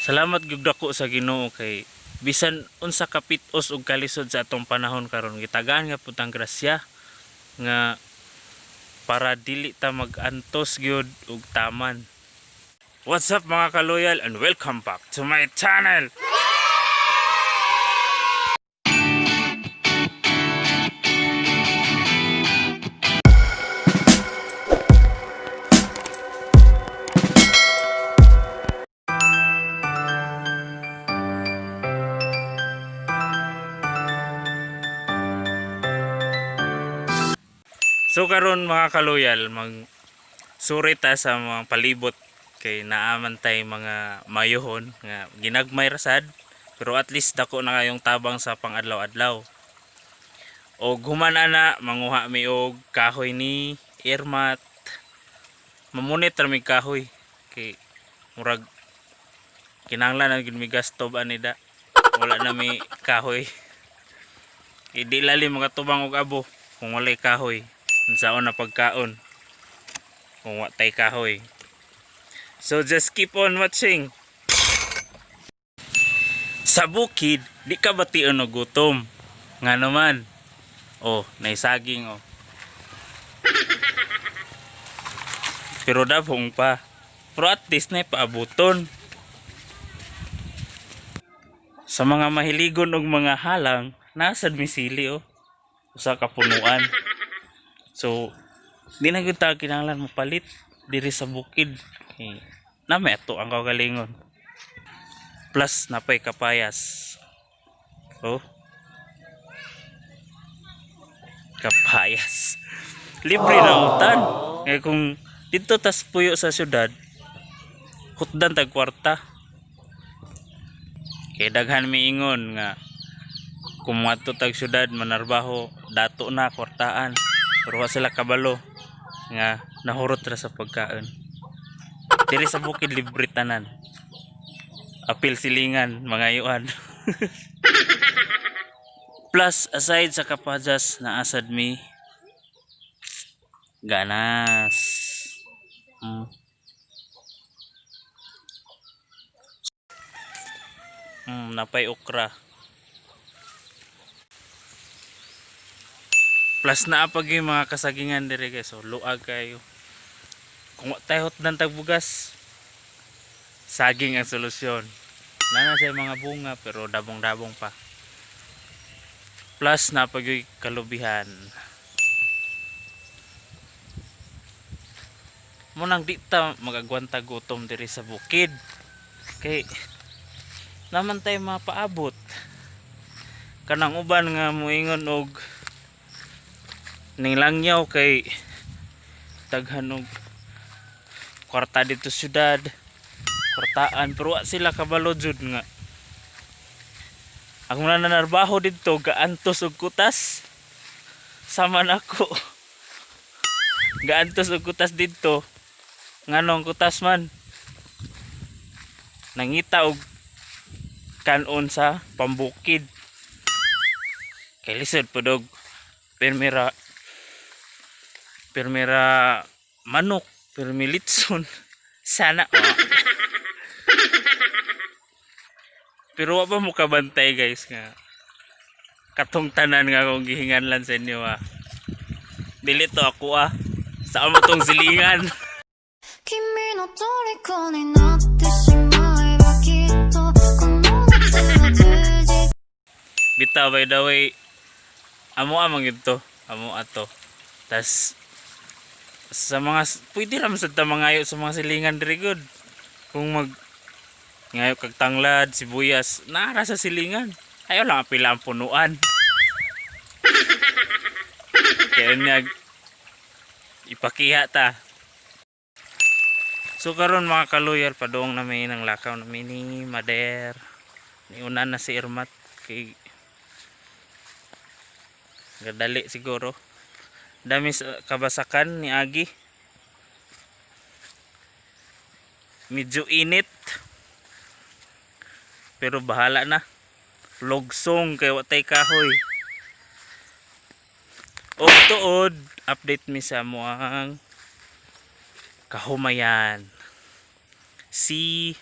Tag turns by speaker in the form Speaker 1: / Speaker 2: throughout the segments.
Speaker 1: Salamat gyud dako sa Ginoo kay bisan unsa ka pit-os ug kalisod sa atong panahon karon, gitagaan nga pud tang grasya nga para dili ta mag-antos gyud ug taman. What's up, mga kaloyal, and welcome back to my channel. So karon, mga kaloyal, mag suri ta sa mga palibot kay naaman tay mga mayohon nga ginagmay ra sad, pero at least dako na kayong tabang sa pangadlaw-adlaw. Og human ana, manguha mi og kahoy ni Irmat. Mamunit ra mi kahoy kay murag kinahanglan na gyud mi gas stove ani da. Wala na mi kahoy. Kay di lalim makatubang og abo kung walay kahoy. Unsaon na pagkaon kung wa tay kahoy? So just keep on watching. Sa bukid, di ka bation og gutom. Nga naman. Oh, naisaging oh. Pero dabong pa. Pero at least na paabuton. Sa mga mahiligon og mga halang, nasad mi sili oh. Usa ka punuan. So, di na gyud ta kinahanglan mopalit diri sa bukid. Kay na may ato ang kaugalingon. Plus napay kapayas. Oh. Kapayas. Libre na utan. Kaya kung dito tas puyo sa syudad, hutdan tag kwarta. Kay daghan miingon nga kung moadto tag syudad manarbaho, dato na kwartaan. Pero wa sila kabalo nga nahurot ra sa pagkaon. Diri sa bukid libre tanan. Apil silingan, mga yuan. Plus aside sa kapajas, naasad mi ganas. Napay okra. Plus naa pa gyud mga kasagingan diri, guys. So luag kayo. Kung wa tayo hutdan tagbugas, saging ang solusyon. Nana siya mga bunga pero dabong-dabong pa. Plus naa pa gyud kalubihan. Mo nang di ta magagwanta gutom diri sa bukid. Kay naman tayo mapaabot. Kanang uban nga moingon og nilangyaw kay daghan og kwarta dito syudad, kwartaan, pero wa sila kabalo jud nga ang mga nanarbaho didto gaantos og kutas. Sama nako, gaantos og kutas didto. Nganong kutas man? Nangita og kanon sa pambukid kay lisod pud og pirmira pirmira manok, pirmi litson. Sana oh. Pero wa pa mo kabantay, guys, nga katong tanan nga akong gihinganlan sa inyo ah. Dili to ako ah. Sa amo tong silingan.
Speaker 2: 君の虜になってしまえばきっとこの夏は充実
Speaker 1: Bitaw, by the way, amo amang ito, amo ato. Tas sa mga pwede ra man sad ta mangayo sa mga silingan diri gud. Kung mag ngayo kag tanglad, sibuyas, naara sa silingan. Ayaw lang pila ang punuan. Kaya niya ipakiha ta. So karon, mga kaluyal, padung na may nang lakaw na ni Mader. Niuna na si Irmat kay gadali siguro. Dami sa kabasakan ni Agi. Medyo init. Pero bahala na. Logsong kay wa tay kahoy. Og tuod, update mi sa amuang kahumayan. Si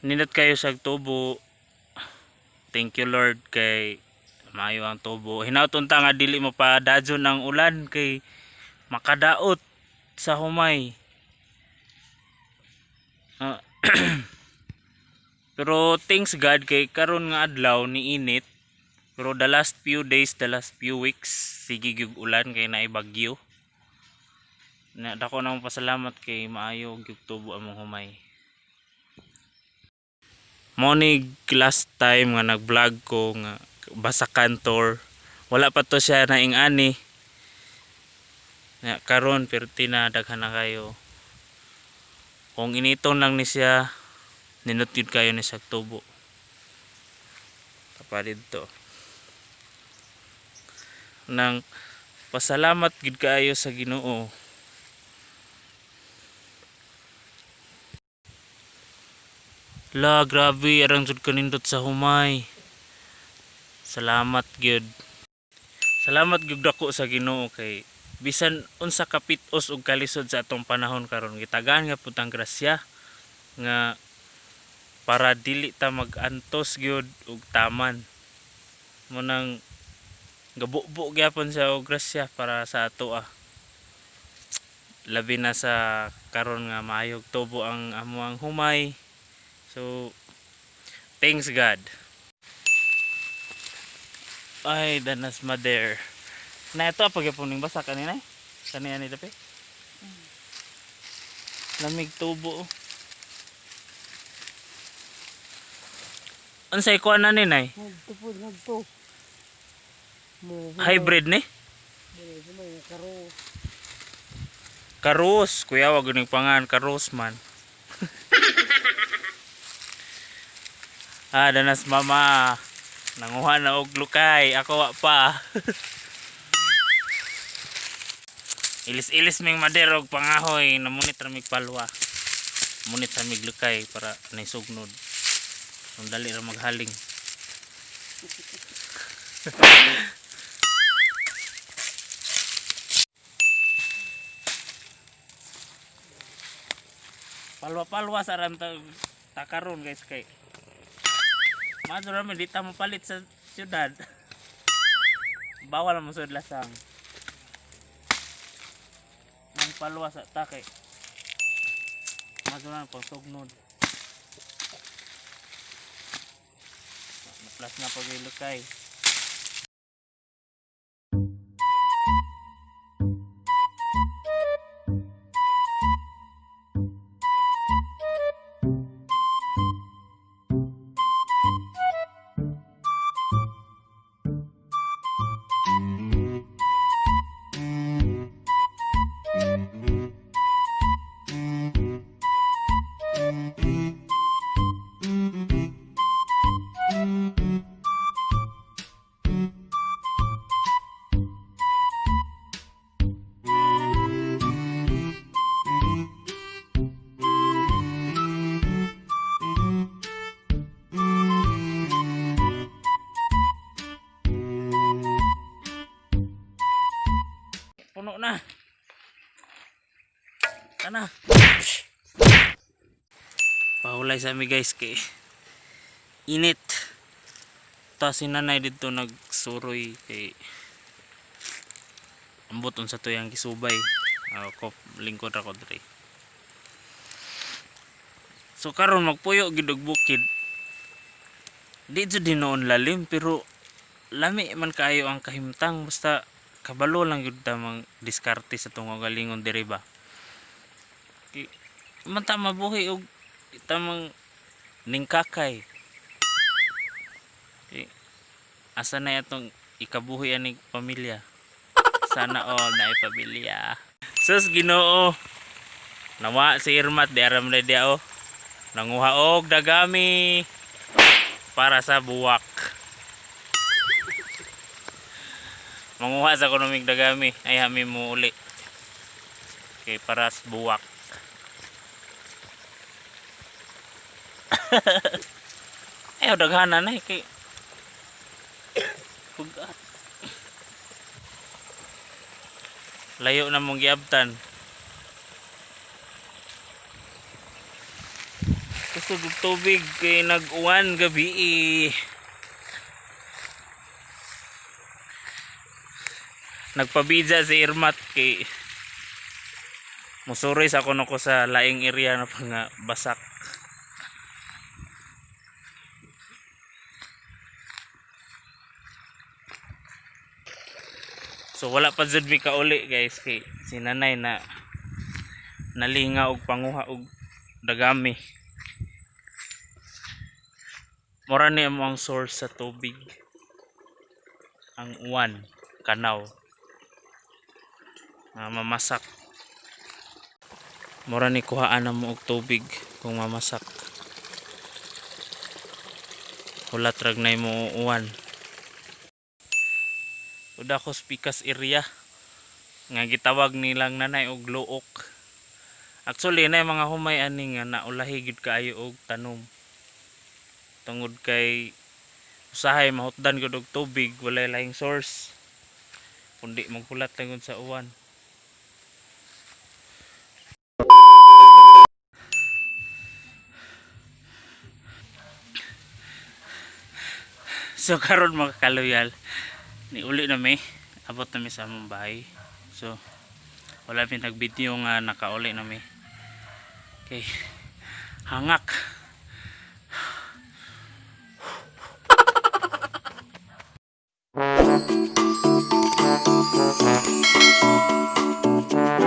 Speaker 1: Nindot kayo sa tubo. Thank you Lord kay maayo ang tubo. Hinaut unta nga dili mapadadyon ang ulan kay makadaot sa humay. Pero thanks God kay karon nga adlaw ni init. Pero the last few days, the last few weeks, sige gyud ulan kay naay bagyo. Na dako na akong pasalamat kay maayo gyud tubo among humay. Mao ni last time nga nag-vlog ko nga Basakan tour. Wala pa to siya naing ani. Na karon perti na daghan na kayo. Kung initon lang ni siya, nindot gyud kayo ni sa tubo. Tapa didto. Nang pasalamat gyud kaayo sa Ginoo. La grabe arang jud kanindot sa humay. Salamat gyud. Salamat gyud dako sa Ginoo kay bisan unsa ka pit-os ug kalisod sa atong panahon karon, gitagaan nga pud tang grasya nga para dili ta mag-antos gyud ug taman. Mo nang gabubo gyapon siya og grasya para sa ato ah. Labi na sa karon nga maayog tubo ang amoang humay. So thanks God. Ay, danas mother. Na ito pag ning basa kanina eh. Kani ani dape. Lamig tubo. Unsay kuan na ni nay?
Speaker 3: Nagto po, nagto. Mo
Speaker 1: Hybrid ni?
Speaker 3: Mo karo.
Speaker 1: Karus, kuya wag guning pangan karus man. Ah, danas mama. Nanguha na og lukay, ako wa pa. Ilis-ilis ming mader og pangahoy, namunit ra mig palwa. Munit sa mig lukay para nay sugnod. Ang dali ra maghaling. Palwa-palwa sa ram takaron guys kay Mato ra man di ta mopalit sa syudad. Bawal mo sud lasang. Nang palwa sa ta kay Mato ra pang sugnod. Naplas na pag lukay. Puno na. Tana. Pahulay sa ami guys kay init. Ta si nanay didto nagsuroy kay ambot unsa to yang gisubay. Ako lingkod ra ko diri. So karon magpuyo gid og bukid. Di jud hinuon lalim pero lami man kaayo ang kahimtang basta kabalo lang gyud ta mang diskarte sa tong kaugalingon diri ba. Kay man ta mabuhi og tamang ningkakay. Kay asa na atong ikabuhi ani pamilya. Sana all na pamilya. Sus Ginoo. Nawa si Irmat di aram na dia oh. Nanguha og dagami para sa buwak. Manguha sa kunomig dagami ay hami mo uli. Kay para sa buwak. Ay daghanan na eh, kay Pugat. Layo na mong giabtan. Kusog og tubig kay nag-uwan gabi eh. Nagpabidya si Irmat kay musuroy sa kuno ko sa laing area na pang basak. So wala pa jud mi kauli, guys, kay si nanay na nalinga og panguha og dagami. Mora ni mo ang source sa tubig. Ang uwan, kanaw. Nga mamasak. Mora ni kuhaan na mo og tubig kung mamasak. Hulat rag nay mo uwan. Uda ko pikas area nga gitawag nilang nanay og luok. Actually, na mga humay ani nga naulahi gyud kaayo og tanom. Tungod kay usahay mahutdan gyud og tubig, walay lahing source kundi maghulat lang gyud sa uwan. So karon, mga kaloyal, ni uli na mi, abot na mi sa among bahay. So wala mi nag-video nga nakauli na mi. Okay. Hangak.